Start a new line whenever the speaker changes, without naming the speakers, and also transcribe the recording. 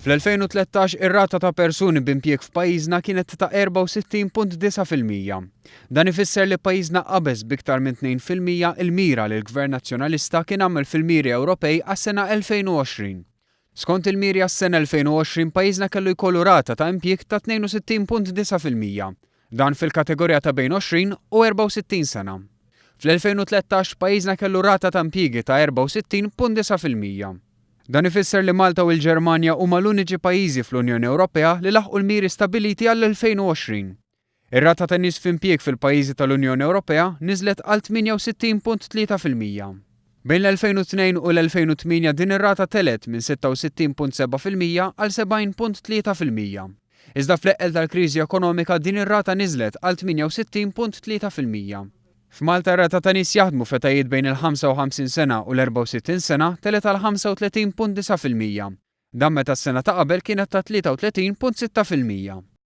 Fl-2013 ir-rata ta' persuni b'impjieg f'pajjiżna kienet ta' 64.9%. Dan ifisser li pajjiżna qabeż b'iktar minn 2% il-mira li l-Gvern Nazzjonalista kien għamel fil-miri Ewropej għas-sena 2020. Skont il-miri għas-sena 2020 pajjiżna kellu jkollu rata ta' impjieg ta' 62.9%. Dan fil-kategorija ta' bejn 20 u 64 sena. Fl-2013 pajjiżna kellu rata ta' impjiegi ta' 64.9%. Dan ifisser li Malta u l-Ġermanja huma l-uniċi pajjiżi fl-Unjoni Ewropea li laħqu l-miri stabbiliti għall-2020. Ir-rata ta' nies f'impjieg fil-pajjiżi tal-Unjoni Ewropea niżlet għal 68.3%. Bejn l-2002 u l-2008 din ir-rata telgħet minn 66.7% għal 70.3%. Iżda fl-eqqel tal-kriżi ekonomika din ir-rata niżlet għal 68.3%. F'Malta r-rata ta' nies jaħdmu f'etajiet bejn il-55 sena u l-64 sena telgħet għal 35.9%. Dan meta s-sena ta' qabel kienet ta' 33.6%.